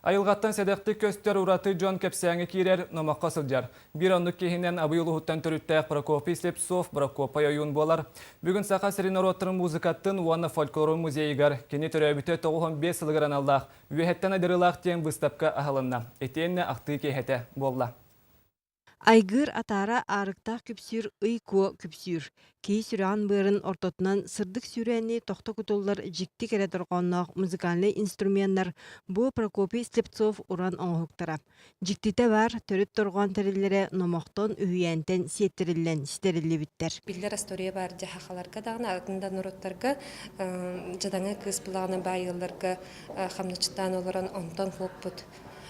Айылҕаттан сэдэхтик көстөр ураты дьон кэпсээҥҥэ киирэр, номоххо сылдьар. Биир оннук киһинэн Абый улууһуттан төрүттээх Прокопий Слепцов Прокопай ойуун буолар. Бүгүн Саха сирин норуоттарын музыкатын уонна фольклорун музейыгар кини төрөөбүтэ 95 сылыгар аналлаах Үөһэттэн айдарыылаах диэн быыстапка аһылынна. Итиэннэ ахтыы киэһэтэ буолла. Айгыыр атаара аарыктаах күпсүүр ый куо күпсүүр, киһи сүрэҕин-быарын ортотунан сырдык сүүрээни тохто кутуллар дьикти кэрэ дорҕоонноох музыкальнай инструменнар бу Прокопий Слепцов уран оҥоһуктара. Дьиктитэ баар, төрүт дорҕоон тэриллэрэ номохтон, үһүйээнтэн сиэттэриллэн ситэриллибиттэр. Биллэр история баар дьэ сахаларга даҕаны, атын да норуоттарга дьадаҥы кыыс былаҕына баай ыалларга хамначчытаан олорон онтон куоппут.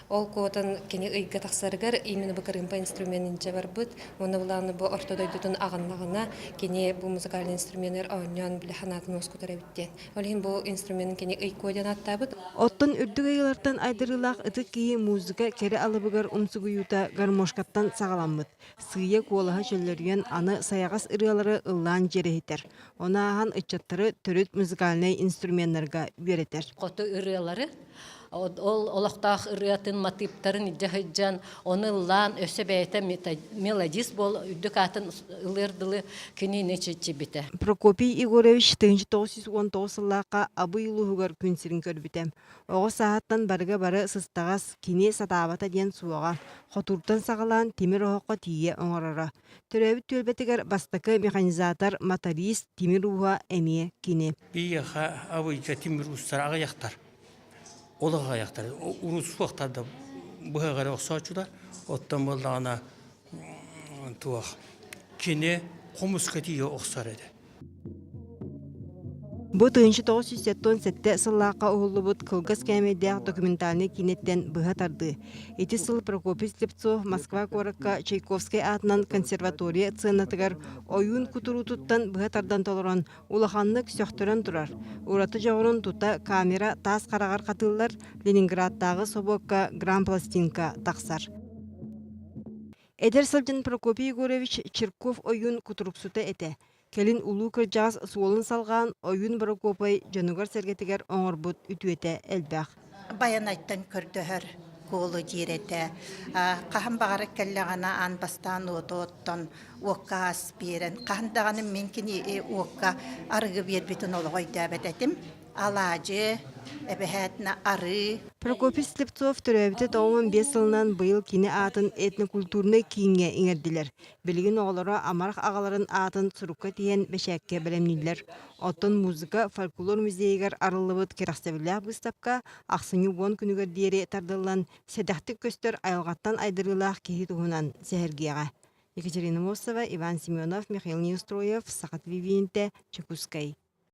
Ол куотан кини ыйга тахсарыгар именно бу кырыымпа инструменын дьэ барбыт. Уонна былааны бу орто дойдутун аҕыннаҕына кини бу музыкальный инструменнар оонньоон били санаатын уоскутар эбит диэн. Ол иһин бу инструменын кини ый куо диэн ааттаабыт. Оттон үрдүк ыйылартан айдарыылаах ытык киһи музыка кэрэ алыбыгар умсугуйуута гармошкаттан саҕаламмыт. Сыыйа куолаһа чөллөрүйэн аны сайаҕас ырыалары ыллаан дьиэрэһитэр. Ону ааһан ыччаттары төрүт музыкальнай инструменнарга үөрэтэр. Хоту ырыалары Ол олохтоох ырыатын матыыптарын илдьэ сылдьан, ону ыллаан, өссө бэйэтэ мелодист буол үрдүк аатын ылыар дылы кинини чиччибитэ. Прокопий Егорович 1919 сыллаахха Абый улууһугар күн сирин көрбүтэ. Оҕо сааһыттан барыга бары сыстаҕас, кини сатаабата диэн суоҕа. Хотууртан саҕалаан тимир оһоххо тиийэ оҥороро. Төрөөбүт түөлбэтигэр бастакы механизатор, моторист, тимир ууһа эмиэ кини. Биһиэхэ Абыйга тимир уустара аҕыйахтар. Ол аҕыйахтар урут суохтар да быһаҕа эрэ охсооччулар. Оттон буоллаҕына туох кини хомуска тиийэ охсор этэ. Бу 1977 сыллаахха уһуллубут кылгас кээмэйдээх документальнай киинэттэн быһа тардыы. Ити сыл Прокопий Слепцов Москва куоракка Чайковскай аатынан консерватория сценатыгар ойуун кутуруутуттан быһа тардан толорон улаханнык сөхтөрөн турар. Ураты дьоҕурун тута камера таас хараҕар хатыыллар, Ленинградтааҕы собуокка грампластинка тахсар. Эдэр сылдьан Прокопий Егорович Чирков ойуун кутуруксута этэ. Кэлин улуу кырдьаҕас суолун салҕаан ойуун Борокуопай дьонугар-сэргэтигэр оҥорбут үтүөтэ элбэх. Байанайтан көрдөһөр куолу диир этэ. Хаһан баҕарар кэллэҕинэ аан бастаан уоту оттон уокка ас биэрэн, хаһан даҕаны мин кини уокка арыгы биэрбитин олоҕо өйдөөбөт этим. Алаадьы, эбэһээтинэ арыы. Прокопий Слепцов төрөөбүтэ 95 сылынан быйыл кини аатын этнокультурнай кииҥҥэ иҥэрдилэр. Билигин оҕолоро амарах аҕаларын аатын сурукка тиһэн бэчээккэ бэлэмнииллэр. Оттон музыка фольклор музейыгар арыллыбыт кэрэхсэбиллээх быыстапка ахсынньы уон күнүгэр диэри тардыллан, сэдэхтик көстөр айылҕаттан айдарыылаах киһи туһунан сэһэргиэҕэ. Екатерина Мосова, Иван Семенов, Михаил Неустроев, Саха телевидениетэ, Чекускай.